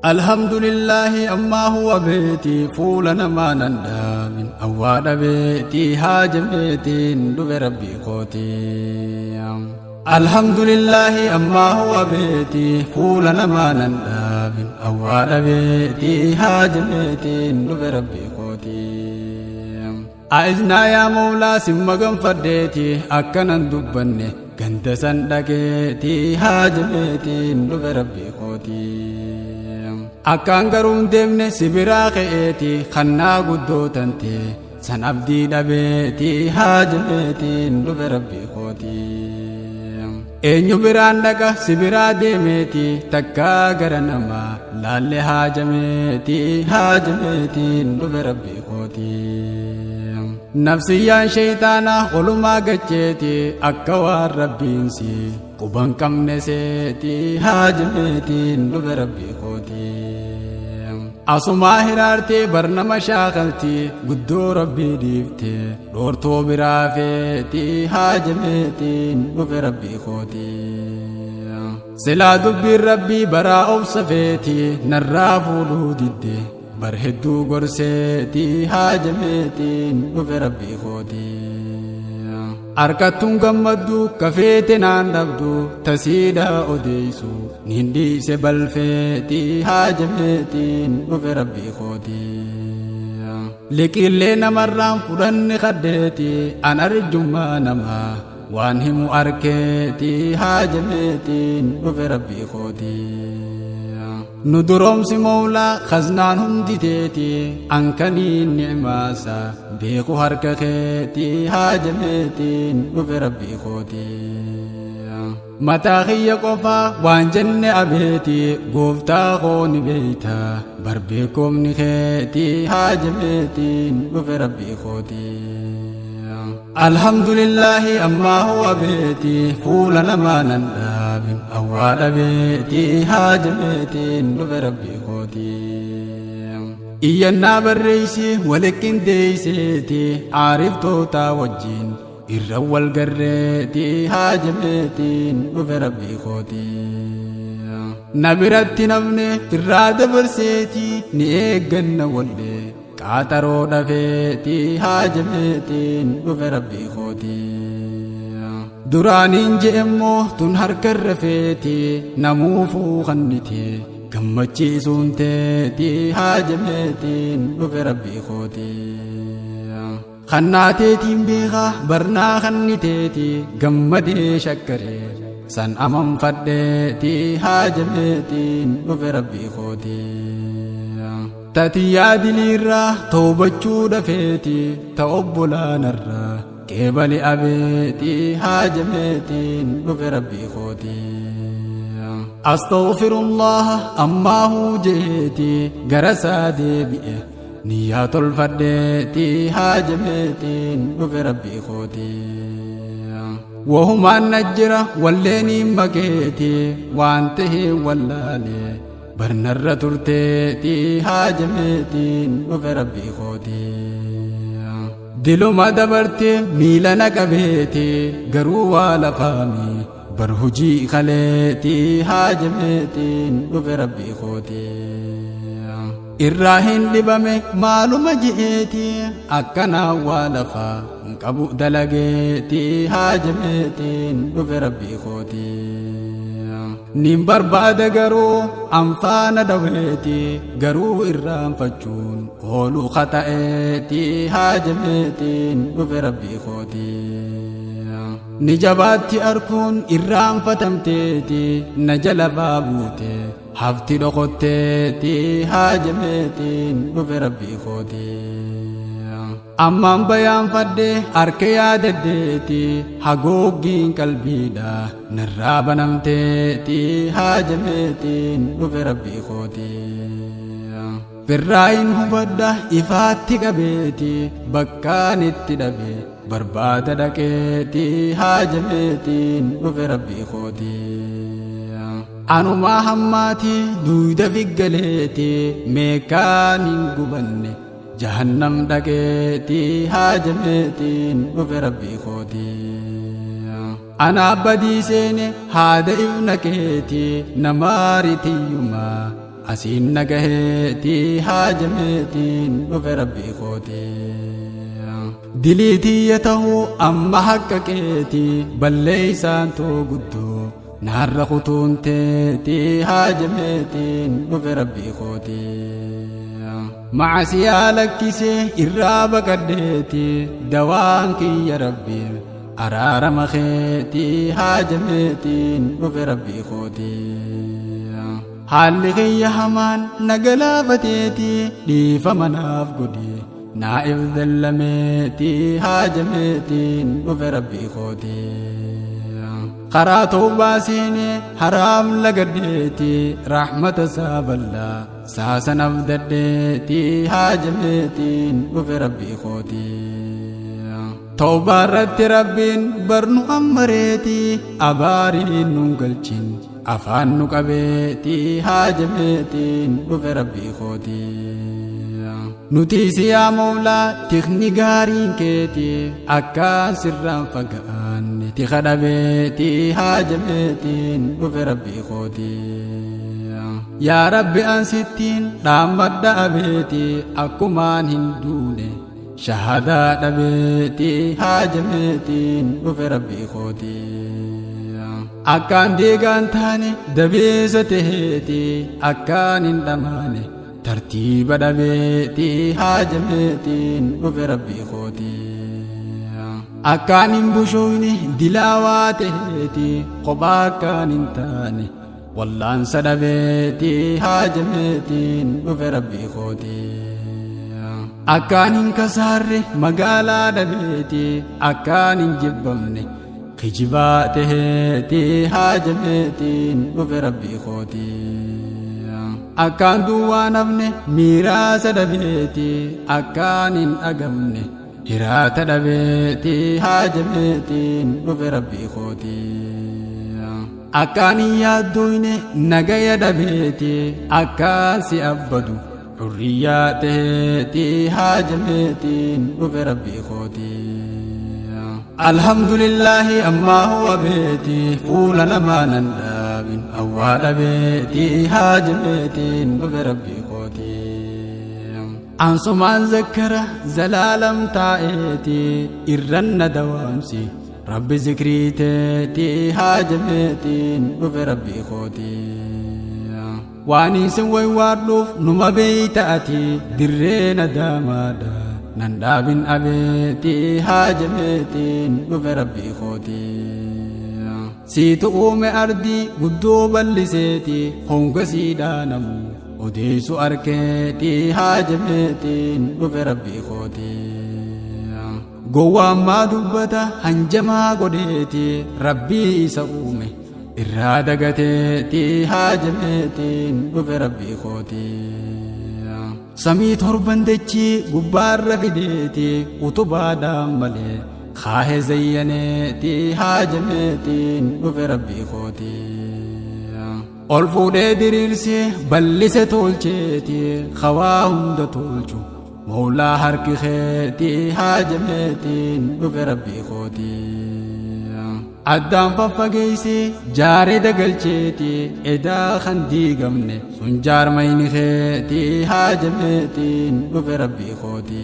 Alhamdulillahi ammaa huwa beeti fuula namaa nan dhaabin awwaa dhabeeti haajameetiin dhufe rabbii kooti. Alhamdulillahi ammaa huwa beeti fuula namaa nan dhaabin awwaa dhabeeti haajameetiin dhufe rabbii kooti. A'iznaa yaa Mawlaa simma ganfadheeti akkanan dubbanne ganda san dhaqeeti haajameetiin dhufe rabbii kooti. Akkaan garuu hin deemne si biraa ka'eeti kannaa guddoo tante san abdii dhabeeti haajameetiin dhufe rabbii kooti. Eenyu biraan dhaqa si biraa deemeeti takkaa gara namaa laalle haajameeti haajameetiin dhufe rabbii kooti. Nafsiyyaan shayxaanaa olumaa gacheeti akka waan rabbiin si quban qabne seeti haajameetiin dhufe rabbii kooti. Asumaa hiraartee barnama shaakalti guddoo rabbii dhiifte dhoortoo biraa feeti haajameetiin dhufe rabbii kooti. Silaa dubbiin rabbii baraa obsa feeti narraa fuudhuu didde bar hedduu gorseeti haajameetiin dhufe rabbii kooti. Harkattuun gammaddu kafeete naan dhabdu tasiidha odeessu niin dhiise balfeeti haajameetiin dhufe rabbii kooti. Liqiillee namarraan fudhanni kaddeeti an arjummaa namaa waan himu arkeeti haajameetiin dhufe rabbii kooti. Nu duroomsi Mawlaa khaznaan hundi teeti ankaniin ni'maasa beeku harka keeti haajameetiin dhufe rabbii kooti. Mataa kiyya qofaa waan jenne abeeti gooftaa koo ni beeyta bar beekomni keeti haajameetiin dhufe rabbii kooti. Alhamdulillahi ammaa huwa beeti fuula namaa nan dhaabin awwaa dhabeeti haajameetiin dhufe rabbii kooti. Iyyannaa barreessi waliqqindeesseeti aariftoota wajjin irra wal garreeti haajameetiin dhufe rabbii kooti. Na biratti namni firraa dabarseeti ni eegganna wallee qaaxaroo dhafeeti haajameetiin dhufe rabbii kooti. Duraaniin je'emmoo tun harka irra feeti namuufuu kanniti gammachiisuun teeti haajameetiin dhufe rabbii kooti. Kannaateetiin beekaa barnaa kanniteeti gammadee shakkaree san amanfadheeti haajameetiin dhufe rabbii kooti. Tatiyyaa diliirraa toobachuu dhafeeti ta obbolaanarraa qeebali abeeti haajameetiin dhufe rabbii kooti. Astaghfirullah ammaa hujeeti gara isaa deebi'e niyyaa tolfadheeti haajameetiin dhufe rabbii kooti. Wahumaan na jira walleeniin maqeeti waan ta'e wallaalee barnarra turteeti haajameetiin dhufe rabbii kooti. Diluma dabarte miila na qabeeti garuu waa lafaami bar hujii kaleeti haajameetiin dhufe rabbii kooti. Irraa hin dhibame maaluma je'eeti akkanaa waa lafaa hin qabu dalageeti haajameetiin dhufe rabbii kooti. Nin barbaada garuu anfaana dhaweeti garuu irraanfachuun oolu kata'eeti haajameetiin dhufe rabbii kooti. Ni jabaatti arkuun irraanfatamteeti na jala baabuute hafti dhokotteeti haajameetiin dhufe rabbii kooti. Ammaan bayaanfadhe harka yaadaddeeti hagooggiin qalbiidha narraa banamteeti haajameetiin dhufe rabbii kooti. Firraayin hubadha ifaatti qabeeti bakkaan itti dhabe barbaada dhaqeeti haajameetiin dhufe rabbii kooti. Anumaa hammaati duuda figgaleeti meeqaan hin gubanne jahannam dhaqeeti haajameetiin dhufe rabbii kooti. Ana badii seene haada ifna keeti namaaritiyyumaa Asiin nagaheeti haajameetiin dhufe rabbii kooti. Diliitiyya tahuu amma hakka keeti balleeysaan too guddoo naarra kutuun teeti haajameetiin dhufe rabbii kooti. Macasiyaa lakkisee irraa baqadheeti dawaan kiyya rabbi araarama keeti haajameetiin dhufe rabbii kooti. Haalli kiyya hamaan na galaafateeti dhiifama naaf godhi naa'if dallameeti haajameetiin dhufe rabbii kooti. Karaa tawbaa seenee haraam lagadheeti rahmata isaa bal'aa saasan abdadheeti haajameetiin dhufe rabbii kooti. Tawbaa irratti rabbiin barnu ammareeti abaariin nun galchin afaan nu qabeeti haajameetiin dhufe rabbii kooti. Nuti si yaa Mawlaa tikni gaariin keeti akkaan sirraan fagaanne tika dhabeeti haajameetiin dhufe rabbii kooti. Yaa Rabbi an sittiin dhaammadha abeeti akkumaan hin duune shahadaa dhabeeti haajameetiin dhufe rabbii kooti. Akkaan diigaan taane dabeessa taheeti akkaan hin dhamaane tartiiba dhabeeti haajameetiin dhufe rabbii kooti. Akkaan hin bushoyne dilaawaa taheeti kophaa akkaan hin taane wallaansa dhabeeti haajameetiin dhufe rabbii kooti. Akkaan hin kasaarre magaalaa dhabeeti akkaan hin jibbamne kijibaa taheeti haajameetiin dhufe rabbii kooti. Akkaan duwwaa nafne miiraasa dhabeeti akkaan hin dhagamne hiraata dhabeeti haajameetiin dhufe rabbii kooti. Akkaan hin yaaddoyne nagaya dhabeeti akkaan si abbadu hurriyyaa taheeti haajameetiin dhufe rabbii kooti. Alhamdulillahi ammaa huwa beeti fuula namaa nan dhaabin awwaa dhabeeti haajameetiin dhufe rabbii kooti. Ansumaan zakkara zalaalam taa'eeti irranna dawaamsi rabbi zikrii teeti haajameetiin dhufe rabbii kooti. Waan isin waywaadhuuf numa beeyta ati dirree nadaamaadha nan dhaabin abeeti haajameetiin dhufe rabbii kooti. Siitu uume ardii guddoo bal'iseeti honga siidhaanamu odeessu arkeeti haajameetiin dhufe rabbii kooti. Gowwaan maa dubbata hanjamaa godheeti rabbii isa uume irraa dagateeti haajameetiin dhufe rabbii kooti. Samii torban dachii gubbaarra fideeti utubaadhaan malee kaahe zayyaneeti haajameetiin dhufe rabbii kooti. Ol fuudhee diriirsee bal'ise tolcheeti hawaa hunda tolchu Mawlaa harki keeti haajameetiin dhufe rabbii kooti. Addaan faffageessee jaaree dagalcheeti edaa kan diigamne sun jaarmayni keeti haajameetiin dhufe rabbii kooti.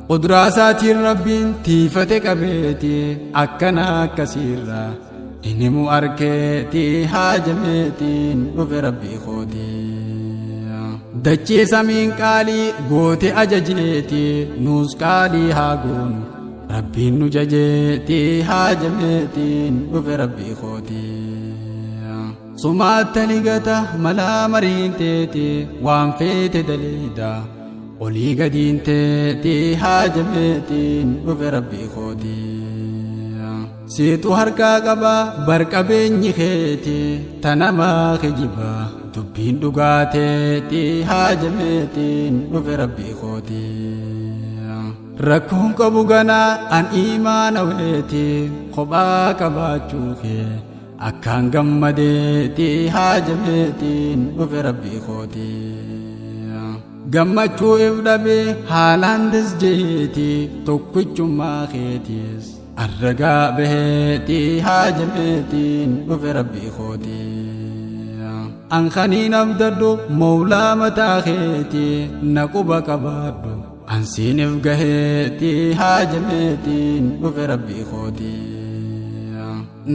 Qudraa isaatiin rabbiin tiifate qabeeti akkana akkasiirraa hin himu arkeeti haajameetiin dhufe rabbii kooti. Dachee samiin qaalii goote ajajeeti nuus qaalii haa goonu rabbiin nu jajeeti haajameetiin dhufe rabbii kooti. Sumaatta ligata malaa mariin teeti waan feete daleeda olii gadiin teeti haajameetiin dhufe rabbii kooti. Siitu harkaa qaba barqabeenyi keeti tanamaa kijibaa dubbiin dhugaa teeti haajameetiin dhufe rabbii kooti. Rakkoon qabu ganaa an imaana weeti kophaa qabaachuu kee akkaan gammadeeti haajameetiin dhufe rabbii kooti. Gammachuu if dhabee haalaan dasjeeti tokkichummaa keetiis arragaa baheeti haajameetiin dhufe rabbii kooti. An kaniin abdadhu mawlaa mataa keeti na quba qabaadhu. An siiniif gaheeti haajameetiin dhufe rabbii kooti.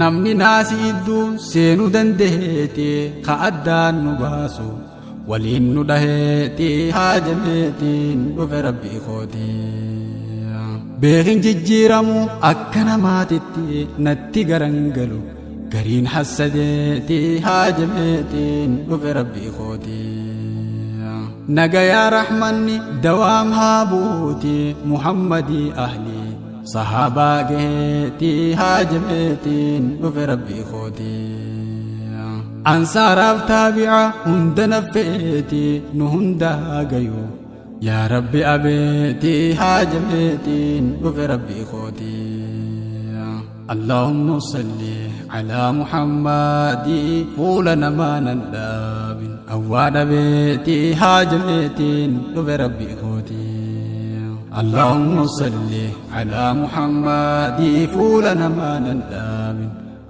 Namni naasi idduu seenuu dandeeti ka addaan nu baasu waliin nu dhaheeti haajameetiin dhufe rabbii kooti. Beekin jijjiiramu akka namaatitti natti garangalu gariin hassadeeti haajameetiin dhufe rabbii kooti. Nagayaa rahmanni dawaam haa buuti Muhammadii ahli sahaabaa gaheeti haajameetiin dhufe rabbii kooti. Ansaaraaf taabi'a hunda naffeeti nu hundaa gayu yaa rabbi abeeti haajameetiin dhufe rabbii kooti. اللهم صل على محمد فول نما نداب أواد بيتي هاجمتين دب ربي خوتي. اللهم صل على محمد فول نما نداب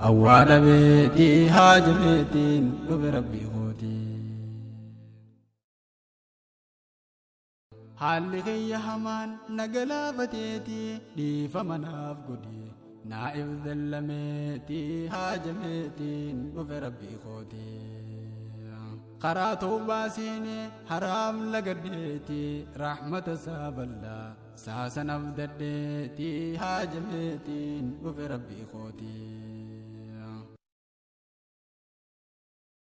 أواد بيتي هاجمتين دب ربي خوتي. Haalli kiyya hamaan nagalaafateeti dhiifama naaf godhi naa'if dallameeti haajameetiin dhufe rabbii kooti. Karaa tawbaa seenee haraam lagadheeti rahmata isaa bal'aa saasan abdadheeti haajameetiin dhufe rabbii kooti.